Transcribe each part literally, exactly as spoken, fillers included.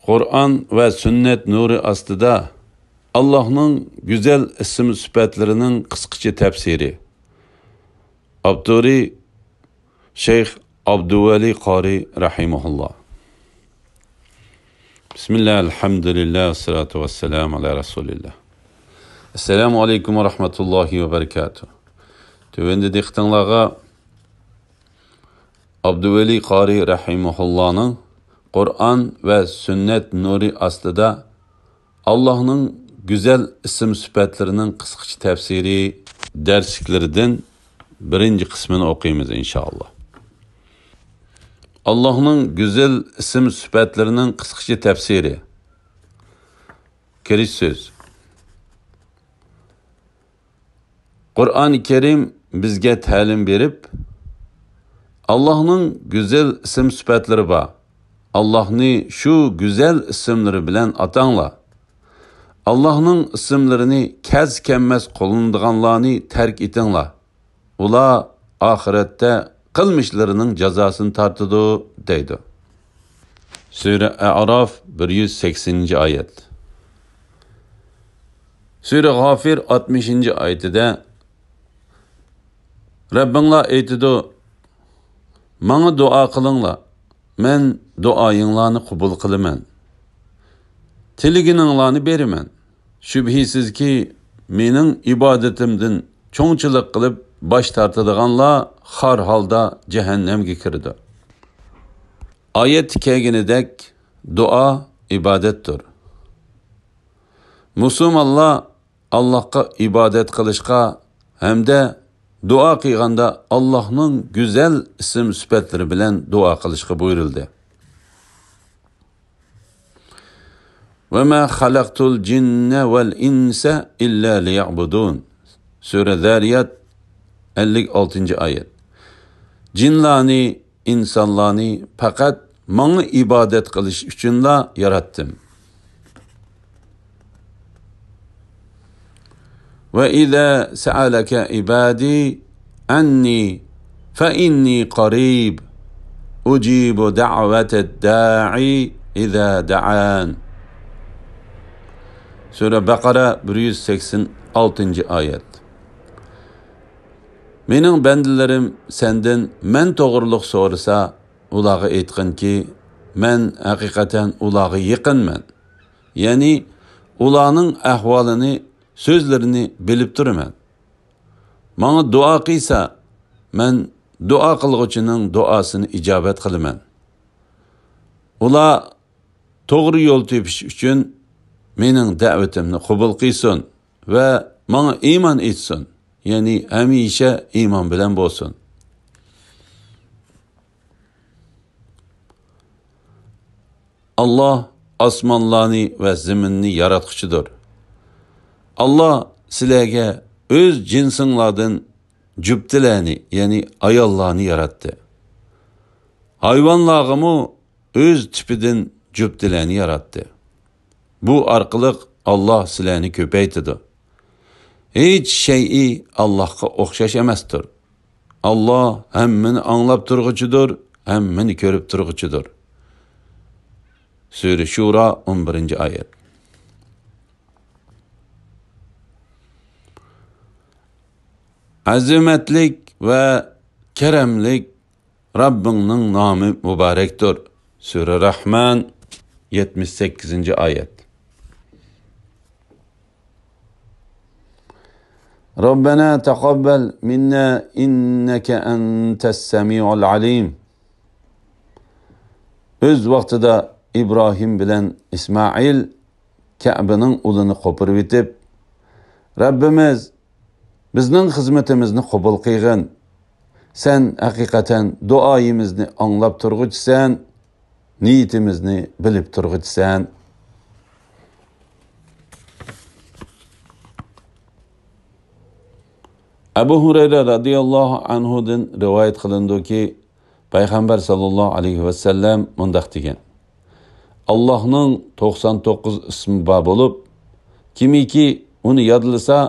قۇرئان ۋە سۈننەت نۇرى ئاستىدا ئاللاھنىڭ گۈزەل ئىسىم سۈپەتلىرىنىڭ قىسقىچە تەپسىرى. ئاپتورى شەيخ ئابدۇۋەلى قارى رەھىمەھۇللا. بىسمىللا، ئەلھەمدۇلىللا، ۋەسسالاتۇ ۋەسسالامۇ ئالا رەسۇلىللا. ئەسسالامۇ ئەلەيكۇم ۋە رەھمەتۇللاھى ۋە بەرىكاتۇھ. تۆۋەندە دىققىتىڭلارغا ئابدۇۋەلى قارى رەھىمەھۇللانىڭ قۇرئان ۋە سۈننەت نۇرى ئاستىدا ئاللاھنىڭ گۈزەل ئىسىم سۈپەتلىرىنىڭ قىسقىچە تەپسىرى دەرسلىكلىرىدىن بىرىنچى قىسمىنى ئوقۇيمىز، ئىنشائاللا. ئاللاھنىڭ گۈزەل ئىسىم سۈپەتلىرىنىڭ قىسقىچە تەپسىرى. كىرىش سۆز. قۇرئان كەرىم بىزگە تەلىم بېرىپ، ئاللاھنىڭ گۈزەل ئىسىم سۈپەتلىرى بار. ئاللاھنى شۇ گۈزەل ئىسىملىرى بىلەن ئاتاڭلار. ئاللاھنىڭ ئىسىملىرىنى كەس-كەممەس قوللىنىدىغانلارنى تەرك ئېتىڭلار. ئۇلار ئاخىرەتتە قىلمىشلىرىنىڭ جازاسىنى تارتىدۇ، دەيدۇ. سۈرە ئەئراف، بىر يۈز سەكسىنىنچى ئايەت. سۈرە غافىر، ئاتمىشىنچى ئايىتىدە رەببىڭلار ئېيتىدۇ، ماڭا دۇئا قىلىڭلار، مەن دۇئايىڭلارنى قوبۇل قىلىمەن. تىلىگىنىڭلارنى بېرىمەن. شۈبھىسىزكى، مېنىڭ ئىبادىتىمدىن چوڭچىلىق قىلىپ باش تارتىدىغانلار خار ھالدا جەھەننەمگە كىرىدۇ. ئايەتتە كەلگىنىدەك، دۇئا ئىبادەتتۇر. مۇسۇلمانلار ئاللاھقا ئىبادەت قىلىشقا ھەمدە دۇئا قىلغاندا ئاللاھنىڭ گۈزەل ئىسىم سۈپەتلىرى بىلەن دۇئا قىلىشقا بۇيرۇلدى. «وما خلقت الجن والإنس إلا ليعبدون». سۈرە زارىيات، ئەللىك ئالتىنچى ئايەت. جىنلارنى، ئىنسانلارنى پەقەت ماڭا ئىبادەت قىلىش ئۈچۈنلا ياراتتىم. «وإذا سألك عبادي عني فإني قريب أجيب دعوة الداع إذا دعان». سۈرە بەقەرە، بىر يۈز سەكسەن ئالتىنچى ئايەت. مېنىڭ بەندىلىرىم سەندىن مەن توغرۇلۇق سورىسا، ئۇلارغا ئېيتقىنكى، مەن ھەقىقەتەن ئۇلارغا يېقىنمەن. يەنى ئۇلارنىڭ ئەھۋالىنى، سۆزلىرىنى بىلىپ تۇرىمەن. ماڭا دۇئا قىلسا، مەن دۇئا قىلغۇچىنىڭ دۇئاسىنى ئىجابەت قىلىمەن. ئۇلار توغرا يول تېپىش ئۈچۈن مېنىڭ دەۋىتىمنى قوبۇل قىلسۇن ۋە ماڭا ئىمان ئېيتسۇن، يەنى ھەمىشە ئىمان بىلەن بولسۇن. ئاللاھ ئاسمانلارنى ۋە زېمىننى ياراتقۇچىدۇر. ئاللاھ سىلەرگە ئۆز جىنسىڭلاردىن جۈپتىلەرنى، يەنى ئاياللارنى ياراتتى. ھايۋانلارغىمۇ ئۆز تىپىدىن جۈپتىلەرنى ياراتتى. بۇ ئارقىلىق ئاللاھ سىلەرنى كۆپەيتىدۇ. ھېچ شەيئى ئاللاھقا ئوخشاش ئەمەستۇر. ئاللاھ ھەممىنى ئاڭلاپ تۇرغۇچىدۇر، ھەممىنى كۆرۈپ تۇرغۇچىدۇر. سۈرە شۇرا، ئون بىرىنچى ئايەت. ئەزىمەتلىك ۋە كەرەملىك رەببىڭنىڭ نامى مۇبارەكتۇر. سۈرە رەھمان، يەتمىش سەككىزىنچى ئايەت. ربنا تقبل منا إنك أنت السميع العليم. ئۆز ۋاقتىدا ئىبراھىم بىلەن ئىسمائىل كەبىنىڭ ئۇلىنى قوپۇرۇۋېتىپ، رەببىمىز، بىزنىڭ خىزمىتىمىزنى قوبۇل قىلغىن. سەن ھەقىقەتەن دۇئايىمىزنى ئاڭلاپ تۇرغۇچىسەن، نىيىتىمىزنى بىلىپ تۇرغۇچىسەن. ئەبۇ ھۇرەيرە رەزىياللاھۇ ئەنھۇدىن رىۋايەت قىلىنىدۇكى، پەيغەمبەر ساللاللاھۇ ئەلەيھى ۋەسەللەم مۇنداق دېگەن: ئاللاھنىڭ توقسان توققۇز ئىسمى بار بولۇپ، كىمكى ئۇنى يادلىسا،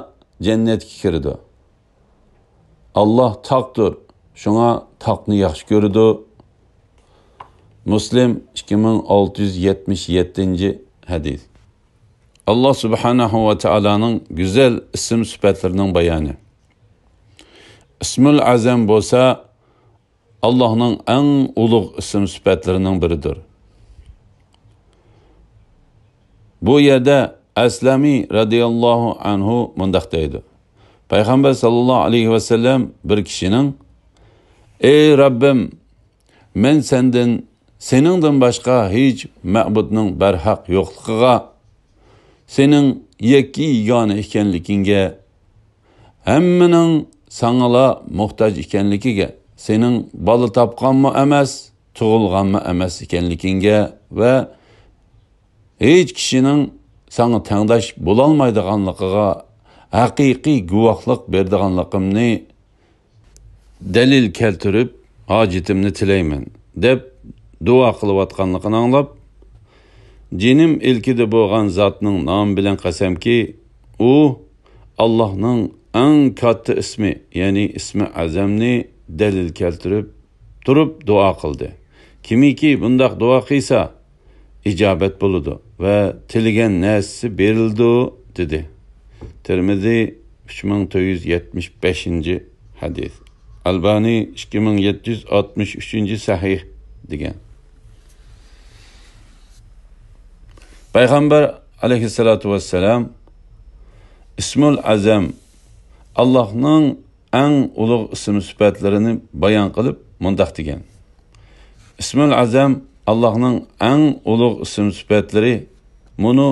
جەننەتكە كىرىدۇ. ئاللاھ تاقتۇر، شۇڭا تاقنى ياخشى كۆرىدۇ. مۇسلىم، ئىككى مىڭ ئالتە يۈز يەتمىش يەتتىنچى ھەدىس. ئاللا سۇبھانەھۇ ۋە تائالانىڭ گۈزەل ئىسىم سۈپەتلىرىنىڭ بايانى. ئىسمۇل ئەزەم بولسا ئاللانىڭ ئەڭ ئۇلۇغ ئىسىم سۈپەتلىرىنىڭ بىرىدۇر. بۇ يەردە ئەسلەمى رەزىياللاھۇ ئەنھۇ مۇنداق دەيدۇ: پەيغەمبەر ساللاللاھۇ ئەلەيھى ۋەسەللەم بىر كىشىنىڭ، ئەي رەببىم، مەن سەندىن، سېنىڭدىن باشقا ھېچ مەبۇدنىڭ بەرھەق يوقلۇقىغا، سېنىڭ يەككە يېگانە ئىكەنلىكىڭگە، ھەممىنىڭ ساڭىلا موھتاج ئىكەنلىكىگە، سېنىڭ بالا تاپقانمۇ ئەمەس، تۇغۇلغانمۇ ئەمەس ئىكەنلىكىڭگە ۋە ھېچ كىشىنىڭ ساڭا تەڭداش بولالمايدىغانلىقىغا ھەقىقىي گۇۋاھلىق بېرىدىغانلىقىمنى دەلىل كەلتۈرۈپ، ھاجىتىمنى تىلەيمەن، دەپ دۇئا قىلىۋاتقانلىقىنى ئاڭلاپ، جېنىم ئىلكىدە بولغان زاتنىڭ نامى بىلەن قەسەمكى، ئۇ ئاللاھنىڭ ئەڭ كاتتا ئىسمى، يەنى ئىسمى ئەزەمنى دەلىل كەلتۈرۈپ تۇرۇپ دۇئا قىلدى. كىمكى بۇنداق دۇئا قىلسا، ئىجابەت بولىدۇ ۋە تىلىگەن نەرسىسى بېرىلىدۇ، دېدى. تىرمىزى، ئۈچ مىڭ تۆت يۈز يەتمىش بەشىنچى ھەدىس. ئەلبانى، ئىككى مىڭ يەتتە يۈز ئاتمىش ئۈچىنچى سەھىھ، دېگەن. پەيغەمبەر ئەلەيھىسسالاتۇ ۋەسسالام ئىسمۇل ئەزەم، ئاللاھنىڭ ئەڭ ئۇلۇغ ئىسىم سۈپەتلىرىنى بايان قىلىپ مۇنداق دېگەن: ئىسمۇل ئەزەم، ئاللاھنىڭ ئەڭ ئۇلۇغ ئىسىم سۈپەتلىرى، مۇنۇ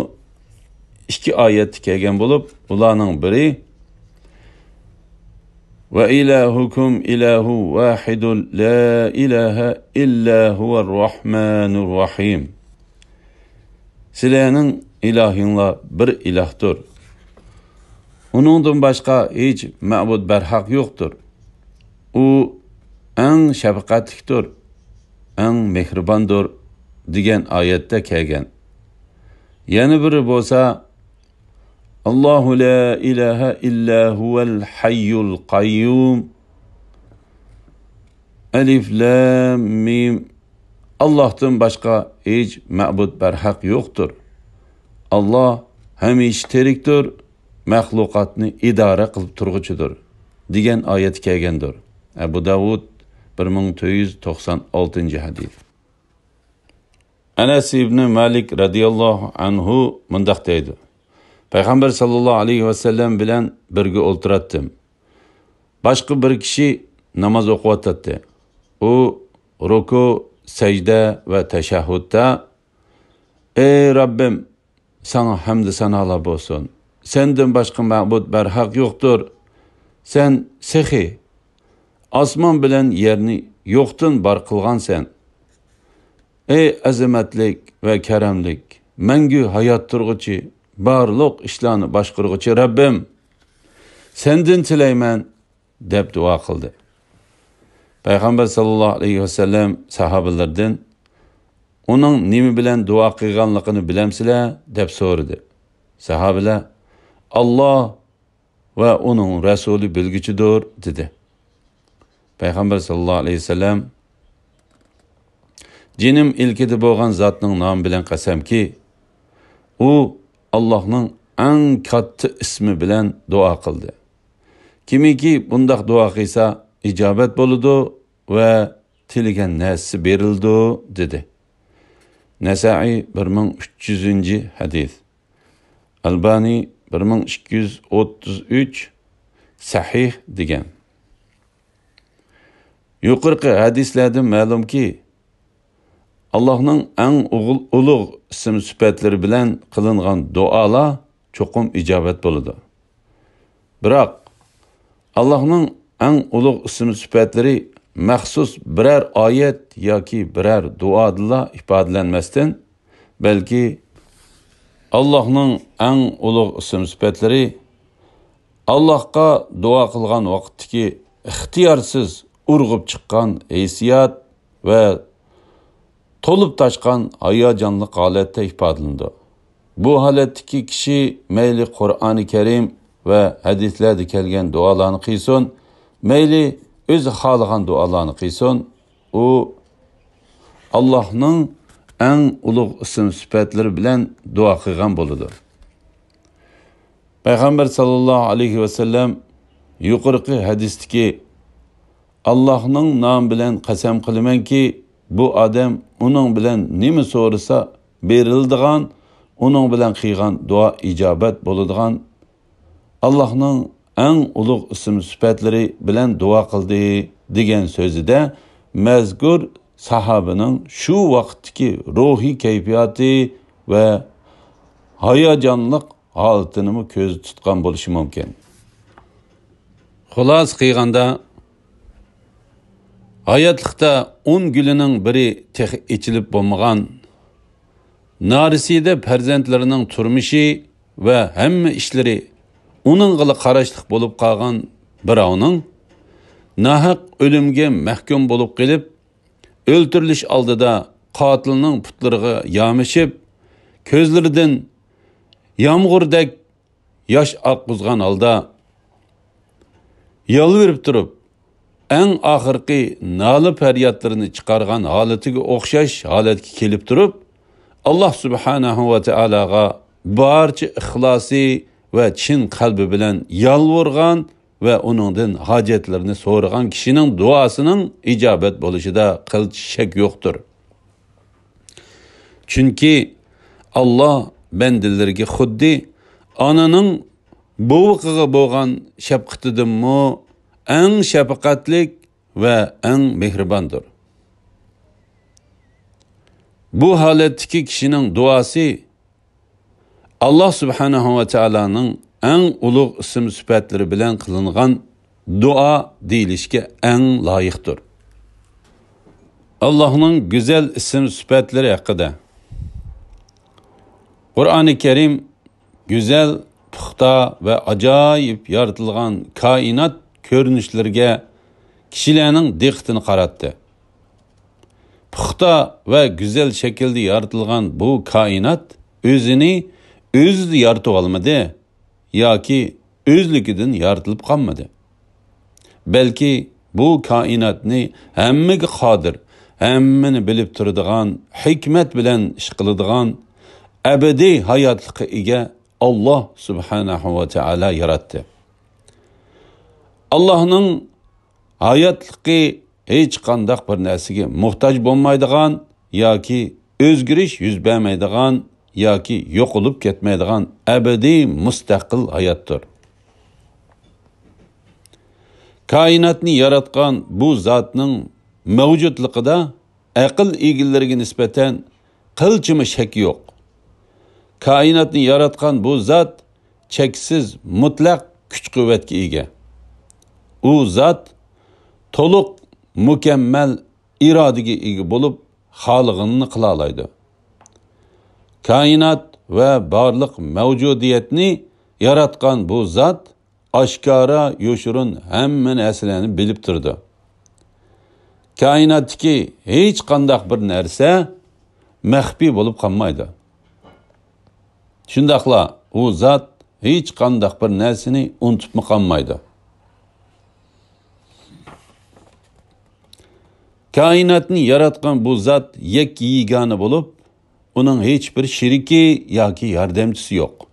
ئىككى ئايەتتە كەلگەن بولۇپ، بۇلارنىڭ بىرى، ۋە ئىلاھۇكۇم ئىلاھۇ ۋاھىدۇن لا ئىلاھە ئىللا ھۇۋەر راھمانۇر راھىم. سىلەرنىڭ ئىلاھىڭلار بىر ئىلاھتۇر. ئۇنىڭدىن باشقا ھېچ مەبۇد بەرھەق يوقتۇر. ئۇ ئەڭ شەپقەتلىكتۇر، ئەڭ مېھرىباندۇر، دېگەن ئايەتتە كەلگەن. يەنە بىرى بولسا، ئاللاھۇ لا ئىلاھە ئىللا ھۇۋەل ھەييۇل قەييۇم. ئەلىف لام مىم. ئاللاھتىن باشقا ھېچ مەبۇد بەرھەق يوقتۇر. ئاللاھ ھەمىشە تىرىكتۇر، مەخلۇقاتنى ئىدارە قىلىپ تۇرغۇچىدۇر، دېگەن ئايەت كەلگەندۇر. ئەبۇ داۋۇد، بىر مىڭ تۆت يۈز توقسان ئالتىنچى ھەدىس. ئەنەس ئىبنى مالىك رەزىياللاھۇ ئەنھۇ مۇنداق دەيدۇ: پەيغەمبەر ساللاللاھۇ ئەلەيھى ۋەسەللەم بىلەن بىرگە ئولتۇراتتىم. باشقا بىر كىشى ناماز ئوقۇۋاتاتتى. ئۇ رۇكۇ، سەجدە ۋە تەشەھھۇدتا، ئەي رەببىم، ساڭا ھەمدۇ سانالار بولسۇن. سەندىن باشقا مەبۇد بەرھەق يوقتۇر. سەن سېخىي، ئاسمان بىلەن يەرنى يوقتىن بار قىلغانسەن. ئەي ئەزىمەتلىك ۋە كەرەملىك، مەڭگۈ ھايات تۇرغۇچى، بارلىق ئىشلارنى باشقۇرغۇچى رەببىم، سەندىن تىلەيمەن، دەپ دۇئا قىلدى. پەيغەمبەر ساللاللاھۇ ئەلەيھى ۋەسەللەم ساھابىلىرىدىن، ئۇنىڭ نېمە بىلەن دۇئا قىلغانلىقىنى بىلەمسىلەر؟ دەپ سورىدى. ساھابىلەر، ئاللاھ ۋە ئۇنىڭ رەسۇلى بىلگۈچىدۇر، دېدى. پەيغەمبەر ساللاللاھۇ ئەلەيھى ۋەسەللەم، جېنىم ئىلكىدە بولغان زاتنىڭ نامى بىلەن قەسەمكى، ئۇ ئاللاھنىڭ ئەڭ كاتتا ئىسمى بىلەن دۇئا قىلدى. كىمكى بۇنداق دۇئا قىلسا، ئىجابەت بولىدۇ ۋە تىلىگەن نەرسىسى بېرىلىدۇ، دېدى. نەسائىي، بىر مىڭ ئۈچ يۈزىنچى ھەدىس. ئەلبانى، بىر مىڭ ئىككى يۈز ئوتتۇز ئۈچ، سەھىھ، دېگەن. يۇقىرىقى ھەدىسلەردىن مەلۇمكى، ئاللاھنىڭ ئەڭ ئۇغۇل-، ئۇلۇغ ئىسىم سۈپەتلىرى بىلەن قىلىنغان دۇئالار چوقۇم ئىجابەت بولىدۇ. بىراق، ئاللاھنىڭ ئەڭ ئۇلۇغ ئىسىم سۈپەتلىرى مەخسۇس بىرەر ئايەت ياكى بىرەر دۇئادىلا ئىپادىلەنمەستىن، بەلكى ئاللاھنىڭ ئەڭ ئۇلۇغ ئىسىم سۈپەتلىرى ئاللاھقا دۇئا قىلغان ۋاقىتتىكى ئىختىيارسىز ئۇرغۇپ چىققان ھېسسىيات ۋە تولۇپ تاشقان ھاياجانلىق ھالەتتە ئىپادىلىنىدۇ. بۇ ھالەتتىكى كىشى مەيلى قۇرئانى كەرىم ۋە ھەدىسلەردە كەلگەن دۇئالارنى قىلسۇن، مەيلى ئۆزى خالىغان دۇئالارنى قىلسۇن، ئۇ ئاللاھنىڭ ئەڭ ئۇلۇغ ئىسىم سۈپەتلىرى بىلەن دۇئا قىلغان بولىدۇ. پەيغەمبەر ساللاللاھۇ ئەلەيھى ۋەسەللەم يۇقىرىقى ھەدىستىكى، «ئاللاھنىڭ نامى بىلەن قەسەم قىلىمەنكى، بۇ ئادەم ئۇنىڭ بىلەن نېمە سورىسا بېرىلىدىغان، ئۇنىڭ بىلەن قىلغان دۇئا ئىجابەت بولىدىغان، ئاللاھنىڭ ئەڭ ئۇلۇغ ئىسىم سۈپەتلىرى بىلەن دۇئا قىلدى» دېگەن سۆزىدە مەزكۇر ساھابىنىڭ شۇ ۋاقىتتىكى روھىي كەيپىياتى ۋە ھاياجانلىق ھالىتىنىمۇ كۆزدە تۇتقان بولۇشى مۇمكىن. خۇلاسە قىلغاندا، ھاياتلىقتا ئون گۈلىنىڭ بىرى تېخى ئېچىلىپ بولمىغان، نارسىدە پەرزەنتلىرىنىڭ تۇرمۇشى ۋە ھەممە ئىشلىرى ئۇنىڭغىلا قاراشلىق بولۇپ قالغان بىراۋنىڭ ناھەق ئۆلۈمگە مەھكۇم بولۇپ قېلىپ، ئۆلتۈرۈلۈش ئالدىدا قاتىلنىڭ پۇتلىرىغا يامىشىپ، كۆزلىرىدىن يامغۇردەك ياش ئاققۇزغان ھالدا، يالۋۇرۇپ تۇرۇپ، ئەڭ ئاخىرقى نالە پەريادلىرىنى چىقارغان ھالىتىگە ئوخشاش ھالەتكە كېلىپ تۇرۇپ، ئاللاھ سۇبھانەھۇ ۋە تائالاغا بارچە ئىخلاسى ۋە چىن قەلبى بىلەن يالۋۇرغان ۋە ئۇنىڭدىن ھاجەتلىرىنى سورىغان كىشىنىڭ دۇئاسىنىڭ ئىجابەت بولۇشىدا قىلچە شەك يوقتۇر. چۈنكى ئاللاھ بەندىلىرىگە خۇددى ئانىنىڭ بوۋىقىغا بولغان شەپقىتىدىنمۇ ئەڭ شەپقەتلىك ۋە ئەڭ مېھرىباندۇر. بۇ ھالەتتىكى كىشىنىڭ دۇئاسى ئاللاھ سۇبھانەھۇ ۋە تائالانىڭ ئەڭ ئۇلۇغ ئىسىم سۈپەتلىرى بىلەن قىلىنغان دۇئا دېيىلىشكە ئەڭ لايىقتۇر. ئاللاھنىڭ گۈزەل ئىسىم سۈپەتلىرى ھەققىدە. قۇرئانى كەرىم گۈزەل، پۇختا ۋە ئاجايىپ يارىتىلغان كائىنات كۆرۈنۈشلىرىگە كىشىلەرنىڭ دىققىتىنى قاراتتى. پۇختا ۋە گۈزەل شەكىلدە يارىتىلغان بۇ كائىنات ئۆزىنى ئۆزى يارىتىۋالمىدى ياكى ئۆزلۈكىدىن يارىتىلىپ قالمىدى. بەلكى بۇ كائىناتنى ھەممىگە قادىر، ھەممىنى بىلىپ تۇرىدىغان، ھېكمەت بىلەن ئىش قىلىدىغان، ئەبەدىي ھاياتلىققا ئىگە ئاللاھ سۇبھانەھۇ ۋە تائالا ياراتتى. ئاللاھنىڭ ھاياتلىقى ھېچقانداق بىر نەرسىگە موھتاج بولمايدىغان ياكى ئۆزگىرىش يۈز بەرمەيدىغان ياكى يوقىلىپ كەتمەيدىغان ئەبەدىي مۇستەقىل ھاياتتۇر. كائىناتنى ياراتقان بۇ زاتنىڭ مەۋجۇتلۇقىدا ئەقىل ئىگىلىرىگە نىسبەتەن قىلچىمۇ شەك يوق. كائىناتنى ياراتقان بۇ زات چەكسىز مۇتلەق كۈچ-قۇۋۋەتكە ئىگە. ئۇ زات تولۇق مۇكەممەل ئىرادىگە ئىگە بولۇپ، خالىغىنىنى قىلالايدۇ. كائىنات ۋە بارلىق مەۋجۇدىيەتنى ياراتقان بۇ زات ئاشكارا، يوشۇرۇن ھەممە نەرسىلەرنى بىلىپ تۇرىدۇ. كائىناتتىكى ھېچقانداق بىر نەرسە مەخپىي بولۇپ قالمايدۇ. شۇنداقلا ئۇ زات ھېچقانداق بىر نەرسىنى ئۇنتۇپمۇ قالمايدۇ. كائىناتنى ياراتقان بۇ زات يەككە-يېگانە بولۇپ، ئۇنىڭ ھېچبىر شېرىكى ياكى ياردەمچىسى يوق.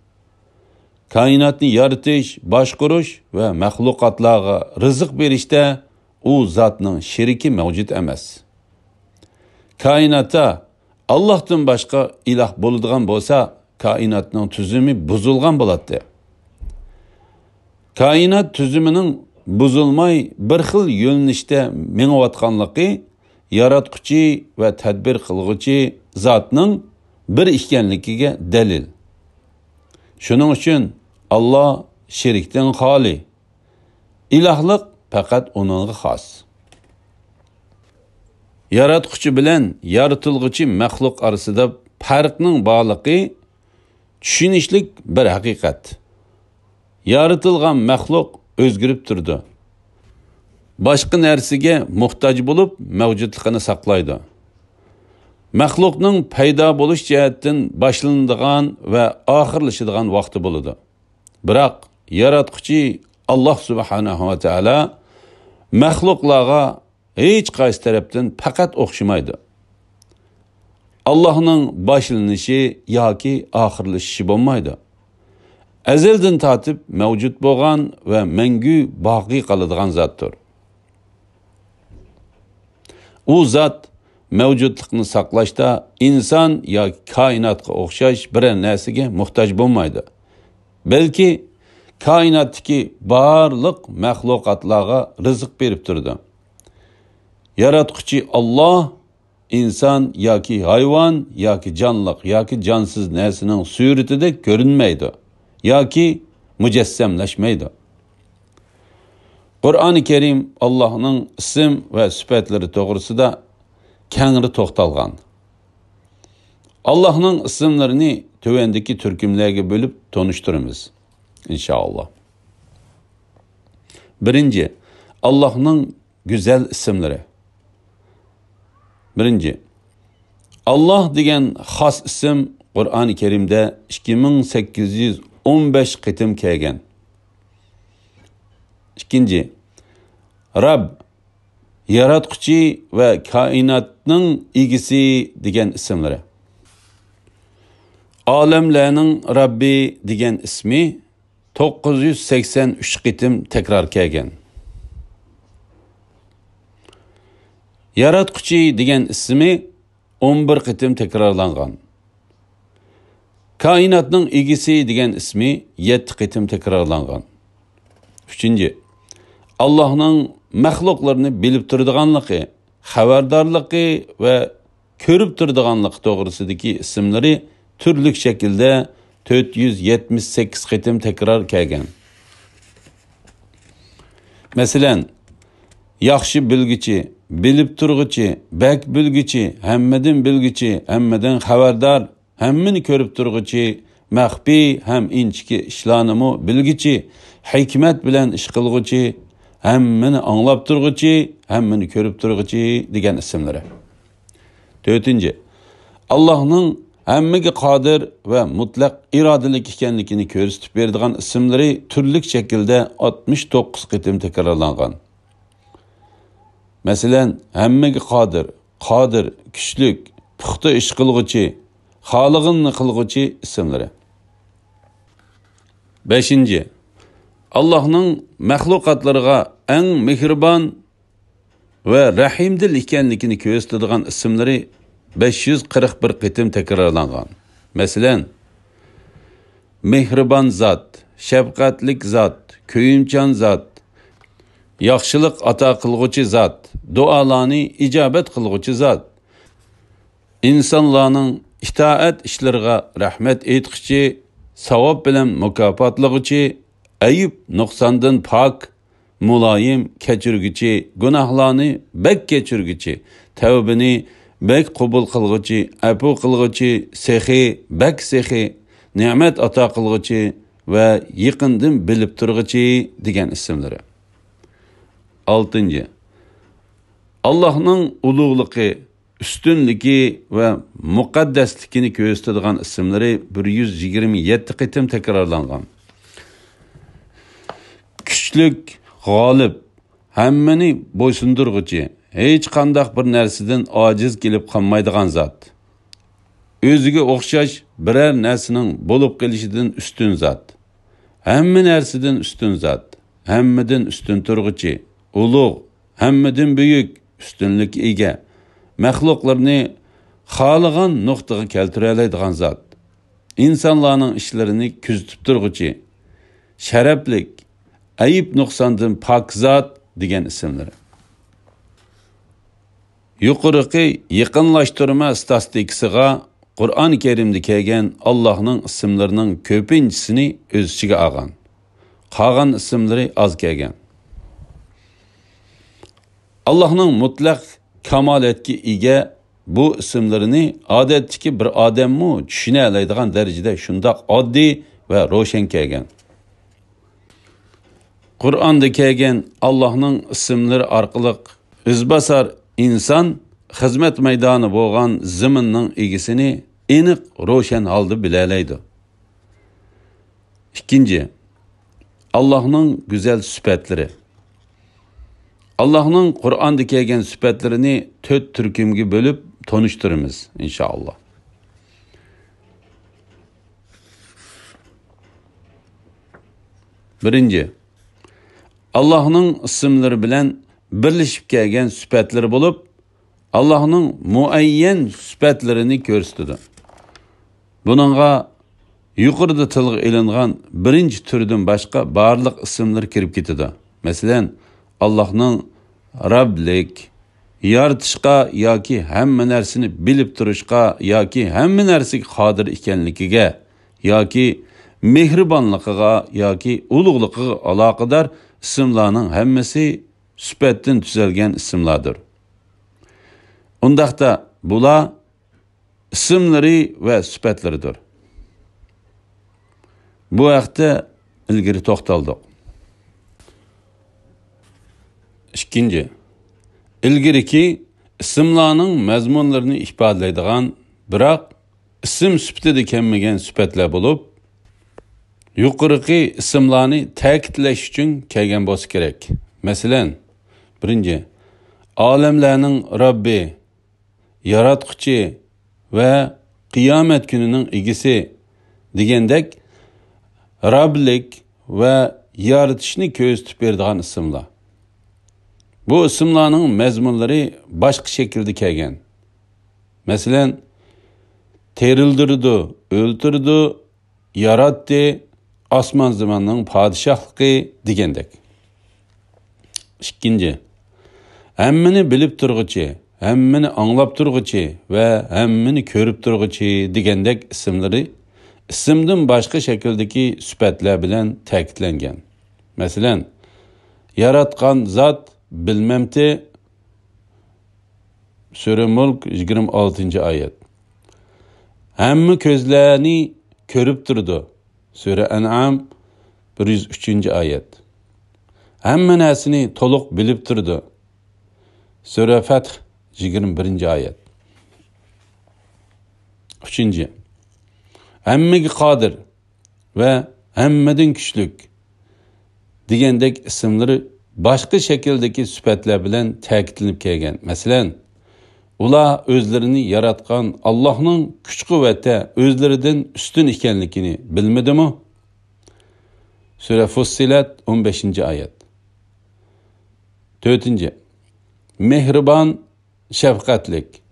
كائىناتنى يارىتىش، باشقۇرۇش ۋە مەخلۇقاتلارغا رىزىق بېرىشتە ئۇ زاتنىڭ شېرىكى مەۋجۇت ئەمەس. كائىناتتا ئاللاھتىن باشقا ئىلاھ بولىدىغان بولسا، كائىناتنىڭ تۈزۈمى بۇزۇلغان بولاتتى. كائىنات تۈزۈمىنىڭ بۇزۇلماي بىر خىل يۆنىلىشتە مېڭىۋاتقانلىقى ياراتقۇچى ۋە تەدبىر قىلغۇچى زاتنىڭ بىر ئىكەنلىكىگە دەلىل. شۇنىڭ ئۈچۈن ئاللاھ شېرىكتىن خالىي. ئىلاھلىق پەقەت ئۇنىڭغا خاس. ياراتقۇچى بىلەن يارىتىلغۇچى مەخلۇق ئارىسىدا پەرقنىڭ بارلىقى چۈشىنىشلىك بىر ھەقىقەت. يارىتىلغان مەخلۇق ئۆزگىرىپ تۇرىدۇ. باشقا نەرسىگە موھتاج بولۇپ، مەۋجۇتلۇقىنى ساقلايدۇ. مەخلۇقنىڭ پەيدا بولۇش جەھەتتىن باشلىنىدىغان ۋە ئاخىرلىشىدىغان ۋاقتى بولىدۇ. بىراق، ياراتقۇچى ئاللاھ سۇبھانەھۇ ۋە تائالا مەخلۇقلارغا ھېچقايسى تەرەپتىن پەقەت ئوخشىمايدۇ. ئاللاھنىڭ باشلىنىشى ياكى ئاخىرلىشىشى بولمايدۇ. ئەزەلدىن تارتىپ مەۋجۇت بولغان ۋە مەڭگۈ باقىي قالىدىغان زاتتۇر. ئۇ زات مەۋجۇتلۇقنى ساقلاشتا ئىنسان ياكى كائىناتقا ئوخشاش بىرەر نەرسىگە موھتاج بولمايدۇ. بەلكى كائىناتتىكى بارلىق مەخلۇقاتلارغا رىزىق بېرىپ تۇرىدۇ. ياراتقۇچى ئاللاھ ئىنسان ياكى ھايۋان ياكى جانلىق ياكى جانسىز نەرسىنىڭ سۈرىتىدە كۆرۈنمەيدۇ ياكى مۇجەسسەملەشمەيدۇ. قۇرئانى كەرىم ئاللاھنىڭ ئىسىم ۋە سۈپەتلىرى توغرىسىدا كەڭرى توختالغان. ئاللاھنىڭ ئىسىملىرىنى تۆۋەندىكى تۈركۈملەرگە بۆلۈپ تونۇشتۇرىمىز، ئىنشائاللا. بىرىنچى، ئاللاھنىڭ گۈزەل ئىسىملىرى. بىرىنچى، ئاللاھ دېگەن خاس ئىسىم قۇرئانى كەرىمدە ئىككى مىڭ سەككىز يۈز ئون بەش قېتىم كەلگەن. ئىككىنچى، رەب، ياراتقۇچى ۋە كائىناتنىڭ ئىگىسى دېگەن ئىسىملىرى. ئالەملەرنىڭ رەببى دېگەن ئىسمى توققۇز يۈز سەكسەن ئۈچ قېتىم تەكرار كەلگەن. ياراتقۇچى دېگەن ئىسمى ئون بىر قېتىم تەكرارلانغان. كائىناتنىڭ ئىگىسى دېگەن ئىسمى يەتتە قېتىم تەكرارلانغان. ئۈچىنچى، ئاللاھنىڭ مەخلۇقلىرىنى بىلىپ تۇرىدىغانلىقى، خەۋەردارلىقى ۋە كۆرۈپ تۇرىدىغانلىقى توغرىسىدىكى ئىسىملىرى تۈرلۈك شەكىلدە تۆت يۈز يەتمىش سەككىز قېتىم تەكرار كەلگەن. مەسىلەن، ياخشى بىلگۈچى، بىلىپ تۇرغۇچى، بەك بىلگۈچى، ھەممىدىن بىلگۈچى، ھەممىدىن خەۋەردار، ھەممىنى كۆرۈپ تۇرغۇچى، مەخپىي ھەم ئىنچىكە ئىشلارنىمۇ بىلگۈچى، ھېكمەت بىلەن ئىش قىلغۇچى، ھەممىنى ئاڭلاپ تۇرغۇچى، ھەممىنى كۆرۈپ تۇرغۇچى دېگەن ئىسىملىرى. تۆتىنچى، ئاللاھنىڭ ھەممىگە قادىر ۋە مۇتلەق ئىرادىلىك ئىكەنلىكىنى كۆرسىتىپ بېرىدىغان ئىسىملىرى تۈرلۈك شەكىلدە ئاتمىش توققۇز قېتىم تەكرارلانغان. مەسىلەن، ھەممىگە قادىر، قادىر، كۈچلۈك، پۇختا ئىش قىلغۇچى، خالىغىنىنى قىلغۇچى ئىسىملىرى. بەشىنچى، ئاللاھنىڭ مەخلۇقاتلىرىغا ئەڭ مېھرىبان ۋە رەھىمدىل ئىكەنلىكىنى كۆرسىتىدىغان ئىسىملىرى بەش يۈز قىرىق بىر قېتىم تەكرارلانغان. مەسىلەن، مېھرىبان زات، شەپقەتلىك زات، كۆيۈمچان زات، ياخشىلىق ئاتا قىلغۇچى زات، دۇئالارنى ئىجابەت قىلغۇچى زات، ئىنسانلارنىڭ ئىتائەت ئىشلىرىغا رەھمەت ئېيتقۇچى، ساۋاب بىلەن مۇكاپاتلىغۇچى، ئەيىب نۇقساندىن پاك، مۇلايىم، كەچۈرگۈچى، گۇناھلارنى بەك كەچۈرگۈچى، تەۋبىنى بەك قوبۇل قىلغۇچى، ئەپۇ قىلغۇچى، سېخىي، بەك سېخىي، نېمەت ئاتا قىلغۇچى ۋە يېقىندىن بىلىپ تۇرغۇچى دېگەن ئىسىملىرى. ئالتىنچى، ئاللاھنىڭ ئۇلۇغلۇقى، ئۈستۈنلۈكى ۋە مۇقەددەسلىكىنى كۆرسىتىدىغان ئىسىملىرى بىر يۈز يىگىرمە يەتتە قېتىم تەكرارلانغان. كۈچلۈك، غالىب، ھەممىنى بويسۇندۇرغۇچى، ھېچقانداق بىر نەرسىدىن ئاجىز كېلىپ قالمايدىغان زات. ئۆزىگە ئوخشاش بىرەر نەرسىنىڭ بولۇپ قېلىشىدىن ئۈستۈن زات. ھەممە نەرسىدىن ئۈستۈن زات. ھەممىدىن ئۈستۈن تۇرغۇچى، ئۇلۇغ، ھەممىدىن بۈيۈك، ئۈستۈنلۈككە ئىگە، مەخلۇقلىرىنى خالىغان نۇقتىغا كەلتۈرەلەيدىغان زات. ئىنسانلارنىڭ ئىشلىرىنى كۆزىتىپ تۇرغۇچى، شەرەپلىك، ئەيىب نۇقساندىن پاك زات دېگەن ئىسىملىرى. يۇقىرىقى يېقىنلاشتۇرما ئىستاتىستىكىسىغا قۇرئان كەرىمدە كەلگەن ئاللاھنىڭ ئىسىملىرىنىڭ كۆپىنچىسىنى ئۆز ئىچىگە ئالغان. قالغان ئىسىملىرى ئاز كەلگەن. ئاللاھنىڭ مۇتلەق كامالەتكە ئىگە بۇ ئىسىملىرىنى ئادەتتىكى بىر ئادەممۇ چۈشىنەلەيدىغان دەرىجىدە شۇنداق ئاددىي ۋە روشەن كەلگەن. قۇرئاندا كەلگەن ئاللاھنىڭ ئىسىملىرى ئارقىلىق ئىزباسار ئىنسان خىزمەت مەيدانى بولغان زېمىننىڭ ئىگىسىنى ئېنىق، روشەن ھالدا بىلەلەيدۇ. ئىككىنچى، ئاللاھنىڭ گۈزەل سۈپەتلىرى. ئاللاھنىڭ قۇرئاندا كەلگەن سۈپەتلىرىنى تۆت تۈركۈمگە بۆلۈپ تونۇشتۇرىمىز، ئىنشائاللا. بىرىنچى، ئاللاھنىڭ ئىسىملىرى بىلەن بىرلىشىپ كەلگەن سۈپەتلىرى بولۇپ، ئاللاھنىڭ مۇئەييەن سۈپەتلىرىنى كۆرسىتىدۇ. بۇنىڭغا يۇقىرىدا تىلغا ئېلىنغان بىرىنچى تۈردىن باشقا بارلىق ئىسىملىرى كىرىپ كېتىدۇ. مەسىلەن، ئاللاھنىڭ رەبلىك، يارىتىشقا ياكى ھەممە نەرسىنى بىلىپ تۇرۇشقا ياكى ھەممە نەرسىگە قادىر ئىكەنلىكىگە ياكى مېھرىبانلىقىغا ياكى ئۇلۇغلۇقىغا ئالاقىدار ئىسىملارنىڭ ھەممىسى سۈپەتتىن تۈزەلگەن ئىسىملاردۇر. ئۇنداقتا بۇلار ئىسىملىرى ۋە سۈپەتلىرىدۇر. بۇ ھەقتە ئىلگىرى توختالدۇق. ئىككىنچى، ئىلگىرىكى ئىسىملارنىڭ مەزمۇنلىرىنى ئىپادىلەيدىغان، بىراق ئىسىم سۈپىتىدە كەلمىگەن سۈپەتلەر بولۇپ، يۇقىرىقى ئىسىملارنى تەكىتلەش ئۈچۈن كەلگەن بولسا كېرەك. مەسىلەن، بىرىنچى، ئالەملەرنىڭ رەببى، ياراتقۇچى ۋە قىيامەت كۈنىنىڭ ئىگىسى دېگەندەك رەبلىك ۋە يارىتىشنى كۆرسىتىپ بېرىدىغان ئىسىملار. بۇ ئىسىملارنىڭ مەزمۇنلىرى باشقا شەكىلدە كەلگەن. مەسىلەن، تىرىلدۈرىدۇ، ئۆلتۈرىدۇ، ياراتتى، ئاسمان زېمىننىڭ پادىشاھلىقى دېگەندەك. ئىككىنچى، ھەممىنى بىلىپ تۇرغۇچى، ھەممىنى ئاڭلاپ تۇرغۇچى ۋە ھەممىنى كۆرۈپ تۇرغۇچى دېگەندەك ئىسىملىرى ئىسىمدىن باشقا شەكىلدىكى سۈپەتلەر بىلەن تەكىتلەنگەن. مەسىلەن، ياراتقان زات بىلمەمتى، سۈرە مۇلك، يىگىرمە ئالتىنچى ئايەت. ھەممە كۆزلەرنى كۆرۈپ تۇرىدۇ. سۈرە ئەنئام، بىر يۈز ئۈچىنچى ئايەت. ھەممە نەرسىنى تولۇق بىلىپ تۇرىدۇ. سۈرە فەتھ، يىگىرمە بىرىنچى ئايەت. ئۈچىنچى، ھەممىگە قادىر ۋە ھەممىدىن كۈچلۈك دېگەندەك ئىسىملىرى باشقا شەكىلدىكى سۈپەتلەر بىلەن تەكىتلىنىپ كەلگەن. مەسىلەن، ئۇلار ئۆزلىرىنى ياراتقان ئاللاھنىڭ كۈچ-قۇۋۋەتتە ئۆزلىرىدىن ئۈستۈن ئىكەنلىكىنى بىلمىدىمۇ؟ سۈرە فۇسسىلەت، ئون بەشىنچى ئايەت. تۆتىنچى، مېھرىبان، شەپقەتلىك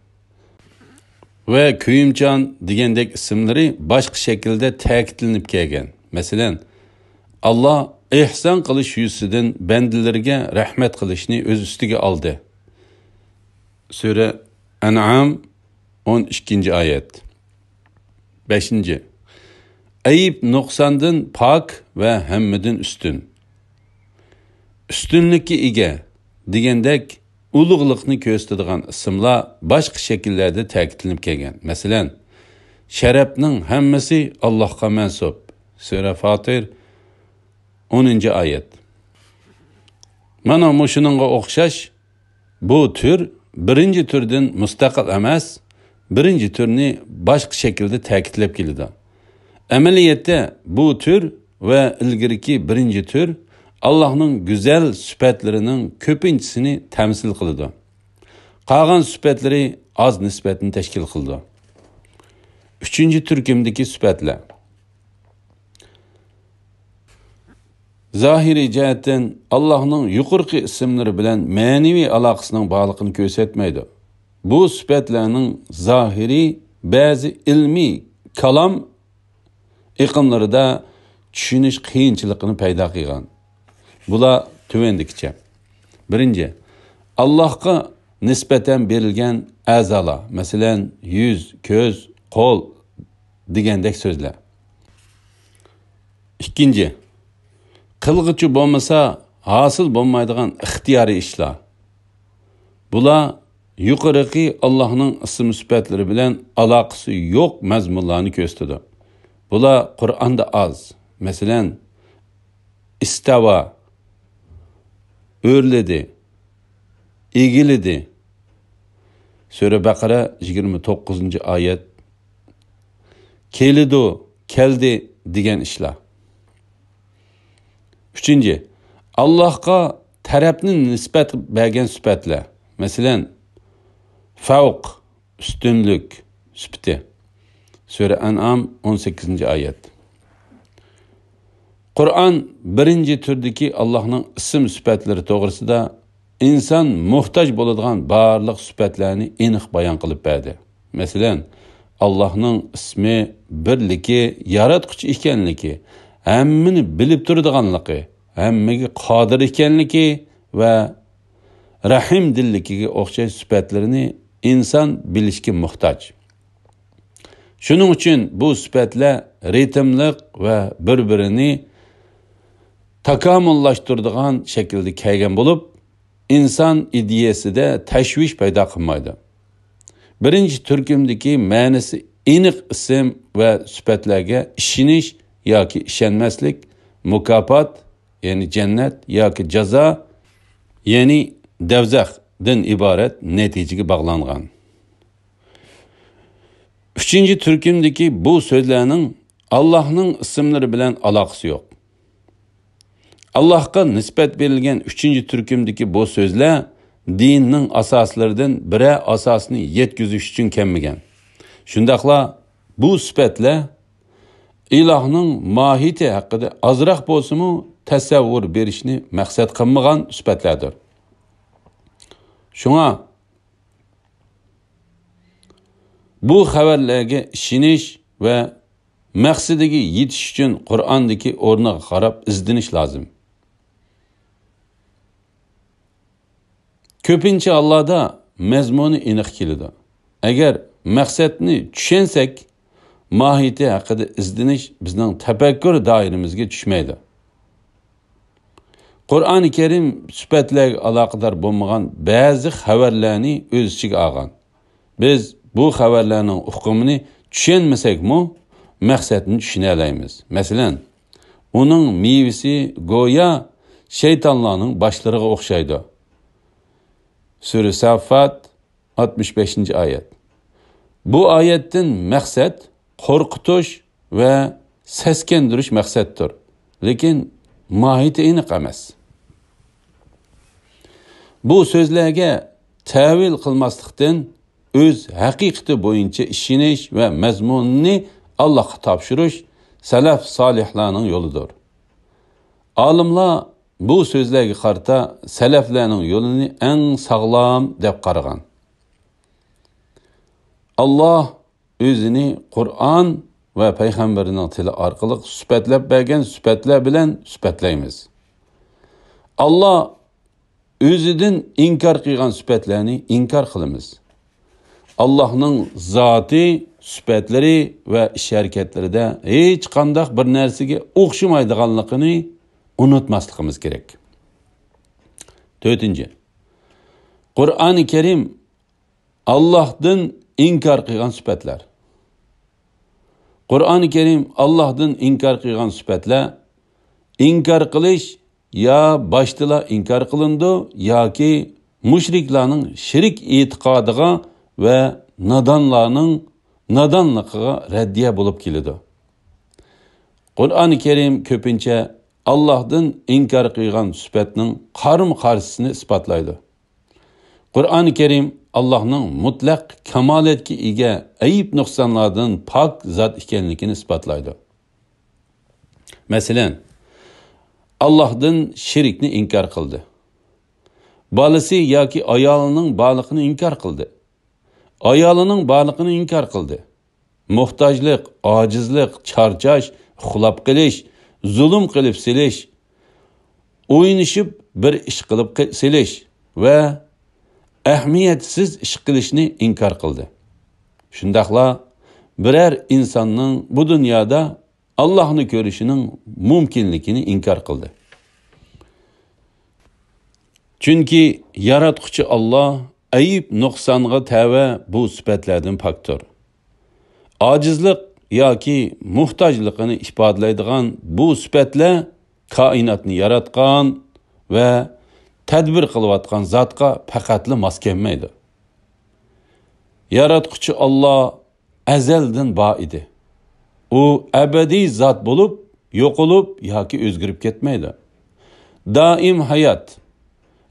ۋە كۆيۈمچان دېگەندەك ئىسىملىرى باشقا شەكىلدە تەكىتلىنىپ كەلگەن. مەسىلەن، ئاللا ئېھسان قىلىش يۈزىسىدىن بەندىلىرىگە رەھمەت قىلىشنى ئۆز ئۈستىگە ئالدى. سۈرە ئەنئام، ئون ئىككىنچى ئايەت. بەشىنچى، ئەيىب نۇقساندىن پاك ۋە ھەممىدىن ئۈستۈن. ئۈستۈنلۈككە ئىگە دېگەندەك ئۇلۇغلۇقنى كۆرسىتىدىغان ئىسىملار باشقا شەكىللەردە تەكىتلىنىپ كەلگەن. مەسىلەن، شەرەپنىڭ ھەممىسى ئاللاھقا مەنسۇپ. سۈرە فاتىر، ئونىنچى ئايەت. مانا مۇشۇنىڭغا ئوخشاش، بۇ تۈر بىرىنچى تۈردىن مۇستەقىل ئەمەس، بىرىنچى تۈرنى باشقا شەكىلدە تەكىتلەپ كېلىدۇ. ئەمەلىيەتتە بۇ تۈر ۋە ئىلگىرىكى بىرىنچى تۈر ئاللاھنىڭ گۈزەل سۈپەتلىرىنىڭ كۆپىنچىسىنى تەمسىل قىلىدۇ. قالغان سۈپەتلىرى ئاز نىسبەتنى تەشكىل قىلىدۇ. ئۈچىنچى تۈركۈمدىكى سۈپەتلەر. زاھىرىي جەھەتتىن ئاللاھنىڭ يۇقىرىقى ئىسىملىرى بىلەن مەنىۋى ئالاقىسىنىڭ بارلىقىنى كۆرسەتمەيدۇ. بۇ سۈپەتلەرنىڭ زاھىرى بەزى ئىلمىي كالام ئېقىملىرىدا چۈشىنىش قىيىنچىلىقىنى پەيدا قىلغان. بۇلار تۆۋەندىكىچە. بىرىنچى، ئاللاھقا نىسبەتەن بېرىلگەن ئەزالار، مەسىلەن، يۈز، كۆز، قول دېگەندەك سۆزلەر. ئىككىنچى، قىلغۇچى بولمىسا ھاسىل بولمايدىغان ئىختىيارىي ئىشلار. بۇلار يۇقىرىقى ئاللاھنىڭ ئىسىم سۈپەتلىرى بىلەن ئالاقىسى يوق مەزمۇنلارنى كۆرسىتىدۇ. بۇلار قۇرئاندا ئاز. مەسىلەن، ئىستەۋا، ئۆرلىدى، ئىگىلىدى. سۈرە بەقەرە، يىگىرمە توققۇزىنچى ئايەت. كېلىدۇ، كەلدى دېگەن ئىشلار. ئۈچىنچى، ئاللاھقا تەرەپنى نىسبەت بەرگەن سۈپەتلەر، مەسىلەن، فەۋق، ئۈستۈنلۈك سۈپىتى. سۈرە ئەنئام، ئون سەككىزىنچى ئايەت. قۇرئان بىرىنچى تۈردىكى ئاللاھنىڭ ئىسىم سۈپەتلىرى توغرىسىدا ئىنسان موھتاج بولىدىغان بارلىق سۈپەتلەرنى ئېنىق بايان قىلىپ بەردى. مەسىلەن، ئاللاھنىڭ ئىسمى، بىرلىكى، ياراتقۇچى ئىكەنلىكى، ھەممىنى بىلىپ تۇرىدىغانلىقى، ھەممىگە قادىر ئىكەنلىكى ۋە رەھىمدىللىكىگە ئوخشاش سۈپەتلىرىنى ئىنسان بىلىشكە موھتاج. شۇنىڭ ئۈچۈن بۇ سۈپەتلەر رىتىملىق ۋە بىر-بىرىنى تاكامۇللاشتۇرىدىغان شەكىلدە كەلگەن بولۇپ، ئىنسان ئىدىيەسىدە تەشۋىش پەيدا قىلمايدۇ. بىرىنچى تۈركۈمدىكى مەنىسى ئېنىق ئىسىم ۋە سۈپەتلەرگە ئىشىنىش ياكى ئىشەنمەسلىك، مۇكاپات، يەنى جەننەت ياكى جازا، يەنى دەۋزەخ، دىن ئىبارەت نەتىجىگە باغلانغان. ئۈچىنچى تۈركۈمدىكى بۇ سۆزلەرنىڭ ئاللاھنىڭ ئىسىملىرى بىلەن ئالاقىسى يوق. ئاللاھقا نىسبەت بېرىلگەن ئۈچىنچى تۈركۈمدىكى بۇ سۆزلەر دىننىڭ ئاساسلىرىدىن بىرەر ئاساسنى يەتكۈزۈش ئۈچۈن كەلمىگەن. شۇنداقلا بۇ سۈپەتلەر ئىلاھنىڭ ماھىيىتى ھەققىدە ئازراق بولسىمۇ تەسەۋۋۇر بېرىشنى مەقسەت قىلمىغان سۈپەتلەردۇر. شۇڭا بۇ خەۋەرلەرگە ئىشىنىش ۋە مەقسىتىگە يېتىش ئۈچۈن قۇرئاندىكى ئورنىغا قاراپ ئىزدىنىش لازىم. كۆپىنچە ھاللاردا مەزمۇنى ئېنىق كېلىدۇ. ئەگەر مەقسەتنى چۈشەنسەك، ماھىيىتى ھەققىدە ئىزدىنىش بىزنىڭ تەپەككۇر دائىرىمىزگە چۈشمەيدۇ. قۇرئانى كەرىم سۈپەتلەرگە ئالاقىدار بولمىغان بەزى خەۋەرلەرنى ئۆز ئىچىگە ئالغان. بىز بۇ خەۋەرلەرنىڭ ئۇقۇمىنى چۈشەنمىسەكمۇ، مەقسەتنى چۈشىنەلەيمىز. مەسىلەن، ئۇنىڭ مېۋىسى گويا شەيتانلارنىڭ باشلىرىغا ئوخشايدۇ. سۈرە ساففات، ئاتمىش بەشىنچى ئايەت. بۇ ئايەتتىن مەقسەت قورقۇتۇش ۋە سەسكەندۈرۈش مەقسەتتۇر، لېكىن ماھىيىتى ئېنىق ئەمەس. بۇ سۆزلەرگە تەۋىل قىلماسلىقتىن، ئۆز ھەقىقىتى بويىچە ئىشىنىش ۋە مەزمۇنىنى ئاللاھقا تاپشۇرۇش سەلەف سالىھلارنىڭ يولىدۇر. ئالىملار بۇ سۆزلەرگە قارىتا سەلەفلەرنىڭ يولىنى ئەڭ ساغلام دەپ قارىغان. ئاللاھ ئۆزىنى قۇرئان ۋە پەيغەمبىرىنىڭ تىلى ئارقىلىق سۈپەتلەپ بەرگەن سۈپەتلەر بىلەن سۈپەتلەيمىز. ئاللاھ ئۆزىدىن ئىنكار قىلغان سۈپەتلەرنى ئىنكار قىلىمىز. ئاللاھنىڭ زاتى، سۈپەتلىرى ۋە ئىش ھەرىكەتلىرىدە ھېچقانداق بىر نەرسىگە ئوخشىمايدىغانلىقىنى ئۇنتۇماسلىقىمىز كېرەك. تۆتىنچى، قۇرئانى كەرىم ئاللاھتىن ئىنكار قىلغان سۈپەتلەر. قۇرئانى كەرىم ئاللاھتىن ئىنكار قىلغان سۈپەتلەر ئىنكار قىلىش يا باشتىلا ئىنكار قىلىنىدۇ ياكى مۇشرىكلارنىڭ شېرىك ئېتىقادىغا ۋە نادانلارنىڭ نادانلىقىغا رەددىيە بولۇپ كېلىدۇ. قۇرئانى كەرىم كۆپىنچە ئاللاھتىن ئىنكار قىلغان سۈپەتنىڭ قارىمۇ قارشىسىنى ئىسپاتلايدۇ. قۇرئانى كەرىم ئاللاھنىڭ مۇتلەق كامالەتكە ئىگە، ئەيىب نۇقسانلاردىن پاك زات ئىكەنلىكىنى ئىسپاتلايدۇ. مەسىلەن، ئاللاھدىن شېرىكنى ئىنكار قىلدى. بالىسى ياكى ئايالىنىڭ بارلىقىنى ئىنكار قىلدى. ئايالىنىڭ بارلىقىنى ئىنكار قىلدى. موھتاجلىق، ئاجىزلىق، چارچاش، ئۇخلاپ قېلىش، زۇلۇم قىلىپ سېلىش، ئوينىشىپ بىر ئىش قىلىپ قې-، سېلىش ۋە ئەھمىيەتسىز ئىش قىلىشنى ئىنكار قىلدى. شۇنداقلا بىرەر ئىنساننىڭ بۇ دۇنيادا ئاللاھنى كۆرۈشىنىڭ مۇمكىنلىكىنى ئىنكار قىلدى. چۈنكى ياراتقۇچى ئاللاھ ئەيىب نۇقسانغا تەۋە بۇ سۈپەتلەردىن پاكتۇر. ئاجىزلىق ياكى موھتاجلىقىنى ئىپادىلەيدىغان بۇ سۈپەتلەر كائىناتنى ياراتقان ۋە تەدبىر قىلىۋاتقان زاتقا پەقەتلا ماس كەلمەيدۇ. ياراتقۇچى ئاللاھ ئەزەلدىن بار ئىدى. ئۇ ئەبەدىي زات بولۇپ، يوقىلىپ ياكى ئۆزگىرىپ كەتمەيدۇ. دائىم ھايات.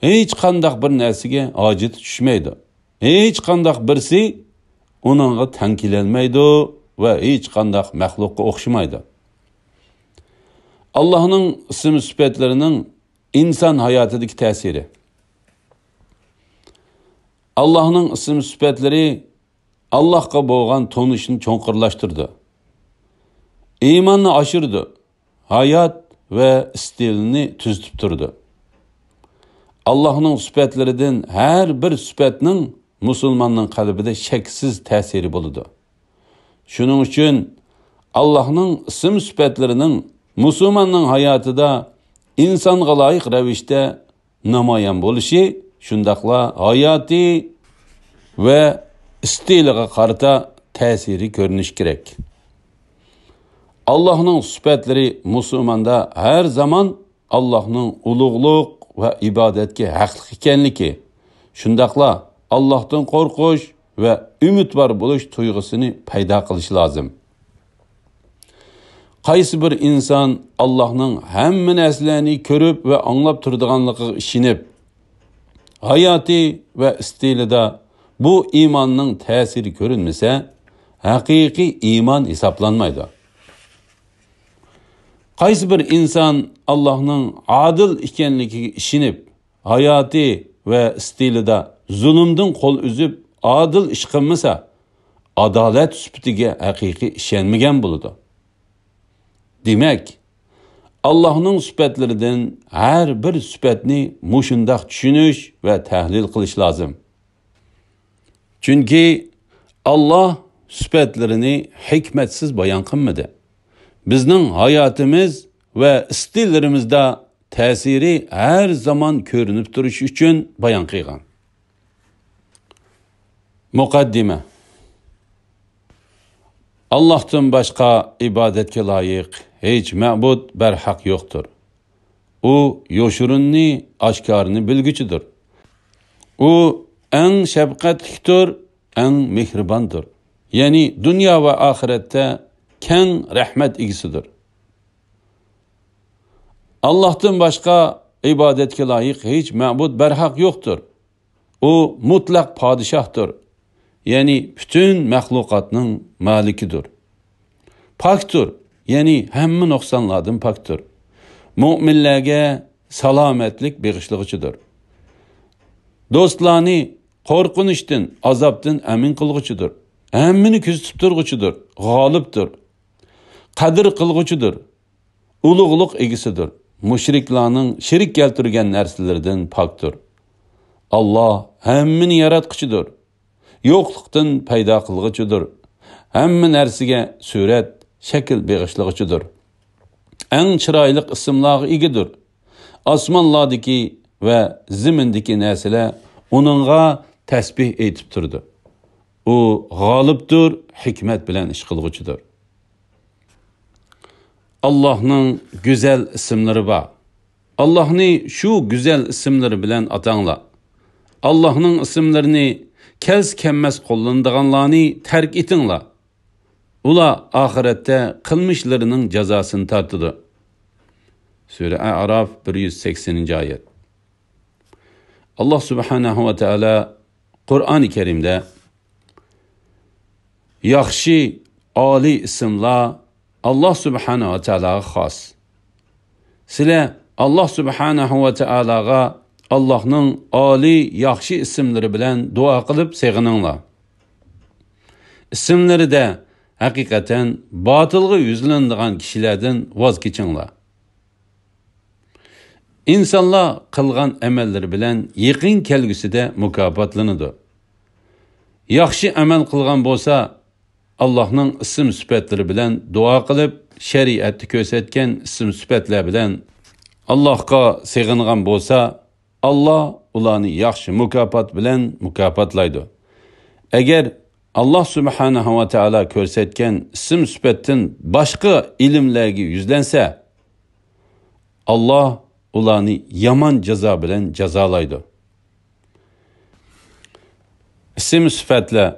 ھېچقانداق بىر نەرسىگە ھاجىتى چۈشمەيدۇ. ھېچقانداق بىرسى ئۇنىڭغا تەڭ كېلەلمەيدۇ ۋە ھېچقانداق مەخلۇققا ئوخشىمايدۇ. ئاللاھنىڭ ئىسىم سۈپەتلىرىنىڭ ئىنسان ھاياتىدىكى تەسىرى. ئاللاھنىڭ ئىسىم سۈپەتلىرى ئاللاھقا بولغان تونۇشنى چوڭقۇرلاشتۇرىدۇ. ئىماننى ئاشۇرىدۇ. ھايات ۋە ئىستىلنى تۈزىتىپ تۇرىدۇ. ئاللاھنىڭ سۈپەتلىرىدىن ھەر بىر سۈپەتنىڭ مۇسۇلماننىڭ قەلبىدە شەكسىز تەسىرى بولىدۇ. شۇنىڭ ئۈچۈن ئاللاھنىڭ ئىسىم سۈپەتلىرىنىڭ مۇسۇلماننىڭ ھاياتىدا ئىنسانغا لايىق رەۋىشتە نامايان بولۇشى، شۇنداقلا ھاياتى ۋە ئىستىلىغا قارىتا تەسىرى كۆرۈنۈشى كېرەك. ئاللاھنىڭ سۈپەتلىرى مۇسۇلماندا ھەر زامان ئاللاھنىڭ ئۇلۇغلۇق ۋە ئىبادەتكە ھەقلىق ئىكەنلىكى، شۇنداقلا ئاللاھتىن قورقۇش ۋە ئۈمىدۋار بولۇش تۇيغۇسىنى پەيدا قىلىشى لازىم. قايسى بىر ئىنسان ئاللاھنىڭ ھەممە نەرسىلەرنى كۆرۈپ ۋە ئاڭلاپ تۇرىدىغانلىقىغا ئىشىنىپ، ھاياتى ۋە ئىستىلىدا بۇ ئىماننىڭ تەسىرى كۆرۈنمىسە، ھەقىقىي ئىمان ھېسابلانمايدۇ. قايسى بىر ئىنسان ئاللاھنىڭ ئادىل ئىكەنلىكىگە ئىشىنىپ، ھاياتى ۋە ئىستىلىدا زۇلۇمدىن قول ئۈزۈپ، ئادىل ئىش قىلمىسا، ئادالەت سۈپىتىگە ھەقىقىي ئىشەنمىگەن بولىدۇ. دېمەك، ئاللاھنىڭ سۈپەتلىرىدىن ھەر بىر سۈپەتنى مۇشۇنداق چۈشىنىش ۋە تەھلىل قىلىش لازىم. چۈنكى ئاللاھ سۈپەتلىرىنى ھېكمەتسىز بايان قىلمىدى. بىزنىڭ ھاياتىمىز ۋە ئىستىللىرىمىزدا تەسىرى ھەر زامان كۆرۈنۈپ تۇرۇشى ئۈچۈن بايان قىلغان. مۇقەددىمە. ئاللاھتىن باشقا ئىبادەتكە لايىق ھېچ مەبۇد بەرھەق يوقتۇر. ئۇ يوشۇرۇننى، ئاشكارىنى بىلگۈچىدۇر. ئۇ ئەڭ شەپقەتلىكتۇر، ئەڭ مېھرىباندۇر. يەنى دۇنيا ۋە ئاخىرەتتە كەڭ رەھمەت ئىگىسىدۇر. ئاللاھتىن باشقا ئىبادەتكە لايىق ھېچ مەبۇد بەرھەق يوقتۇر. ئۇ مۇتلەق پادىشاھتۇر، يەنى پۈتۈن مەخلۇقاتنىڭ مالىكىدۇر. پاكتۇر، يەنى ھەممە نۇقسانلاردىن پاكتۇر. مۆمىنلەرگە سالامەتلىك بېغىشلىغۇچىدۇر. دوستلارنى قورقۇنچتىن، ئازابتىن ئەمىن قىلغۇچىدۇر. ھەممىنى كۆزىتىپ تۇرغۇچىدۇر، غالىبتۇر، قەدىر قىلغۇچىدۇر، ئۇلۇغلۇق ئىگىسىدۇر. مۇشرىكلارنىڭ شېرىك كەلتۈرگەن نەرسىلىرىدىن پاكتۇر. ئاللاھ ھەممىنى ياراتقۇچىدۇر. يوقلۇقتىن پەيدا قىلغۇچىدۇر. ھەممە نەرسىگە سۈرەت، شەكىل بېغىشلىغۇچىدۇر. ئەڭ چىرايلىق ئىسىملارغا ئىگىدۇر. ئاسمانلاردىكى ۋە زېمىندىكى نەرسىلەر ئۇنىڭغا تەسبىھ ئېيتىپ تۇرىدۇ. ئۇ غالىبتۇر، ھېكمەت بىلەن ئىش قىلغۇچىدۇر. ئاللاھنىڭ گۈزەل ئىسىملىرى بار. ئاللاھنى شۇ گۈزەل ئىسىملىرى بىلەن ئاتاڭلار. ئاللاھنىڭ ئىسىملىرىنى كەلسە-كەلمەس قوللىنىدىغانلارنى تەرك ئېتىڭلار. ئۇلار ئاخىرەتتە قىلمىشلىرىنىڭ جازاسىنى تارتىدۇ. سۈرە ئەئراف، بىر يۈز سەكسىنىنچى ئايەت. ئاللاھ سۇبھانەھۇ ۋە تائالا قۇرئانى كەرىمدە ياخشى، ئالىي ئىسىملار ئاللاھ سۇبھانەھۇ ۋە تائالاغا خاس. سىلەر ئاللاھ سۇبھانەھۇ ۋە تائالاغا ئاللاھنىڭ ئالىي، ياخشى ئىسىملىرى بىلەن دۇئا قىلىپ سېغىنىڭلار. ئىسىملىرىدە ھەقىقەتەن باتىلغا يۈزلىنىدىغان كىشىلەردىن ۋاز كېچىڭلار. ئىنسانلار قىلغان ئەمەللىرى بىلەن يېقىن كەلگۈسىدە مۇكاپاتلىنىدۇ. ياخشى ئەمەل قىلغان بولسا، ئاللاھنىڭ ئىسىم سۈپەتلىرى بىلەن دۇئا قىلىپ، شەرىئەتتە كۆرسەتكەن ئىسىم سۈپەتلەر بىلەن ئاللاھقا سېغىنغان بولسا، ئاللاھ ئۇلارنى ياخشى مۇكاپات بىلەن مۇكاپاتلايدۇ. ئەگەر ئاللاھ سۇبھانەھۇ ۋە تائالا كۆرسەتكەن ئىسىم سۈپەتتىن باشقا ئىلىملەرگە يۈزلەنسە، ئاللاھ ئۇلارنى يامان جازا بىلەن جازالايدۇ. ئىسىم سۈپەتلەر،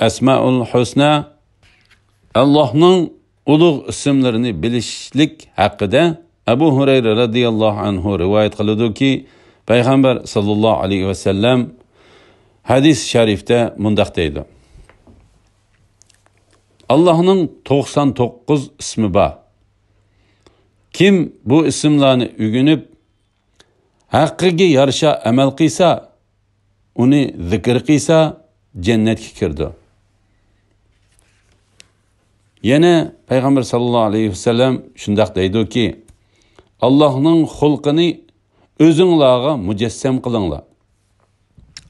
ئەسمائۇل ھۇسنا، ئاللاھنىڭ ئۇلۇغ ئىسىملىرىنى بىلىشلىك ھەققىدە ئەبۇ ھۇرەيرە رەزىياللاھۇ ئەنھۇ رىۋايەت قىلىدۇكى، پەيغەمبەر ساللاللاھۇ ئەلەيھى ۋەسەللەم ھەدىس شەرىفتە مۇنداق دەيدۇ: «ئاللاھنىڭ توقسان توققۇز ئىسمى بار. كىم بۇ ئىسىملارنى ئۆگىنىپ، ھەققىگە يارىشا ئەمەل قىلسا، ئۇنى زىكىر قىلسا، جەننەتكە كىرىدۇ.» يەنە پەيغەمبەر ساللاللاھۇ ئەلەيھى ۋەسەللەم شۇنداق دەيدۇكى: «ئاللاھنىڭ خۇلقىنى ئۆزۈڭلارغا مۇجەسسەم قىلىڭلار.»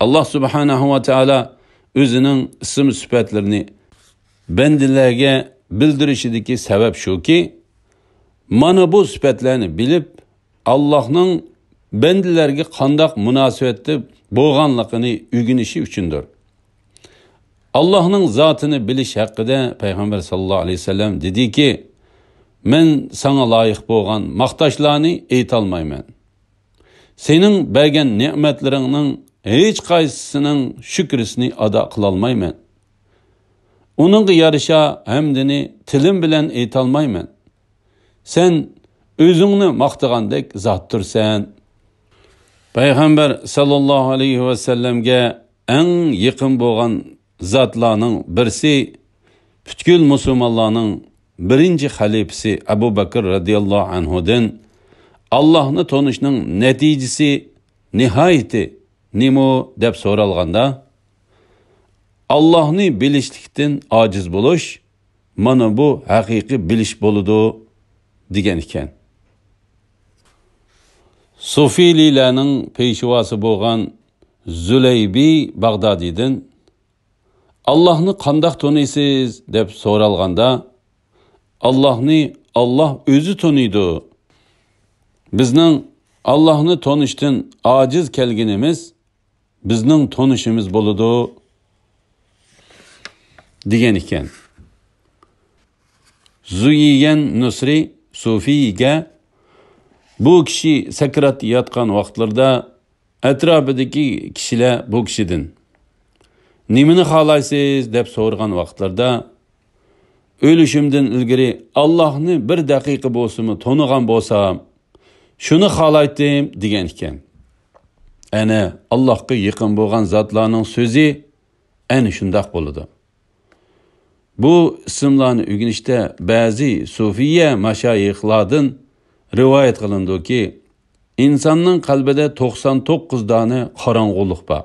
ئاللاھ سۇبھانەھۇ ۋە تائالا ئۆزىنىڭ ئىسىم سۈپەتلىرىنى بەندىلەرگە بىلدۈرۈشىدىكى سەۋەب شۇكى، مانا بۇ سۈپەتلەرنى بىلىپ، ئاللاھنىڭ بەندىلەرگە قانداق مۇناسىۋەتتە بولغانلىقىنى ئۆگىنىشى ئۈچۈندۇر. ئاللاھنىڭ زاتىنى بىلىش ھەققىدە پەيغەمبەر ساللاللاھۇ ئەلەيھى ۋەسەللەم دېدىكى: «مەن ساڭا لايىق بولغان ماختاشلارنى ئېيتالمايمەن. سېنىڭ بەرگەن نېمەتلىرىڭنىڭ ھېچقايسىسىنىڭ شۈكرىسىنى ئادا قىلالمايمەن. ئۇنىڭغا يارىشا ھەمدىنى تىلىم بىلەن ئېيتالمايمەن. سەن ئۆزۈڭنى ماختىغاندەك زاتتۇرسەن.» پەيغەمبەر ساللاللاھۇ ئەلەيھى ۋەسەللەمگە ئەڭ يېقىن بولغان زاتلارنىڭ بىرسى، پۈتكۈل مۇسۇلمانلارنىڭ بىرىنچى خەلىپىسى ئەبۇ بەكىر رەزىياللاھۇ ئەنھۇدىن: «ئاللاھنى تونۇشنىڭ نەتىجىسى نىھايىتى نېمە؟» دەپ سورالغاندا، «ئاللاھنى بىلىشلىكتىن ئاجىز بولۇش، مانا بۇ ھەقىقىي بىلىش بولىدۇ» دېگەن ئىكەن. سۇفىلىلەرنىڭ پېشۋاسى بولغان زۇلەيبى باغدادىدىن: «ئاللاھنى قانداق تونۇيسىز؟» دەپ سورالغاندا، «ئاللاھنى ئاللاھ ئۆزى تونۇيدۇ. بىزنىڭ ئاللاھنى تونۇشتىن ئاجىز كەلگىنىمىز بىزنىڭ تونۇشىمىز بولىدۇ» دېگەن ئىكەن. زۇييەن نۇسرى سۇفىيگە بۇ كىشى سەكراتتا ياتقان ۋاقىتلىرىدا ئەتراپىدىكى كىشىلەر بۇ كىشىدىن: «نېمىنى خالايسىز؟» دەپ سورىغان ۋاقىتلىرىدا، «ئۆلۈشۈمدىن ئىلگىرى ئاللاھنى بىر دەقىقە بولسىمۇ تونۇغان بولسام، شۇنى خالايتتىم» دېگەن ئىكەن. ئەنە، ئاللاھقا يېقىن بولغان زاتلارنىڭ سۆزى ئەنە شۇنداق بولىدۇ. بۇ ئىسىملارنى ئۆگىنىشتە بەزى سۇفىيە مەشايىخلاردىن رىۋايەت قىلىنىدۇكى، ئىنساننىڭ قەلبىدە توقسان توققۇز دانە قاراڭغۇلۇق بار.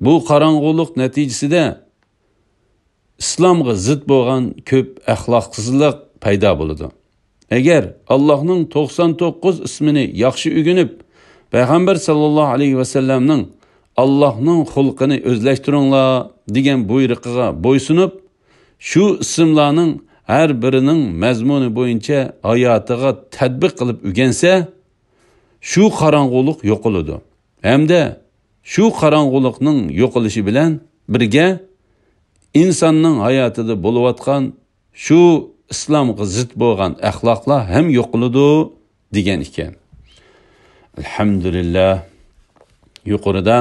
بۇ قاراڭغۇلۇق نەتىجىسىدە ئىسلامغا زىت بولغان كۆپ ئەخلاقسىزلىق پەيدا بولىدۇ. ئەگەر ئاللاھنىڭ توقسان توققۇز ئىسمىنى ياخشى ئۆگىنىپ، پەيغەمبەر ساللاللاھۇ ئەلەيھى ۋەسەللەمنىڭ «ئاللاھنىڭ خۇلقىنى ئۆزلەشتۈرۈڭلار» دېگەن بۇيرۇقىغا بويسۇنۇپ، شۇ ئىسىملارنىڭ ھەر بىرىنىڭ مەزمۇنى بويىچە ھاياتىغا تەتبىق قىلىپ ئۆگەنسە، شۇ قاراڭغۇلۇق يوقىلىدۇ. ھەمدە شۇ قاراڭغۇلۇقنىڭ يوقىلىشى بىلەن بىرگە، ئىنساننىڭ ھاياتىدا بولۇۋاتقان شۇ ئىسلامغا زىت بولغان ئەخلاقلار ھەم يوقىلىدۇ، دېگەن ئىكەن. ئەلھەمدۇلىللا. يۇقىرىدا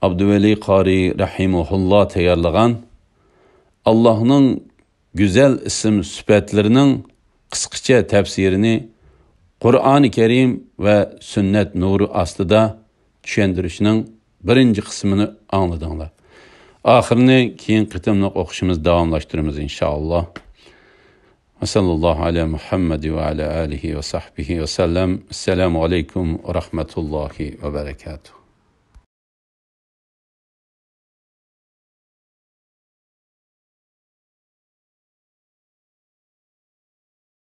ئابدۇۋەلى قارى رەھىمەھۇللا تەييارلىغان ئاللاھنىڭ گۈزەل ئىسىم سۈپەتلىرىنىڭ قىسقىچە تەپسىرىنى قۇرئانى كەرىم ۋە سۈننەت نۇرى ئاستىدا چۈشەندۈرۈشنىڭ بىرىنچى قىسمىنى ئاڭلىدىڭلار. ئاخىرىنى كېيىنكى قېتىملىق ئوقۇشىمىز داۋاملاشتۇرىمىز، ئىنشائاللا. ۋە ساللاللاھۇ ئەلا مۇھەممەد ۋە ئەلا ئالىھى ۋە سەھبىھى ۋە سەللەم. ئەسسالامۇ ئەلەيكۇم ۋە رەھمەتۇللاھى ۋە بەرەكاتۇھ.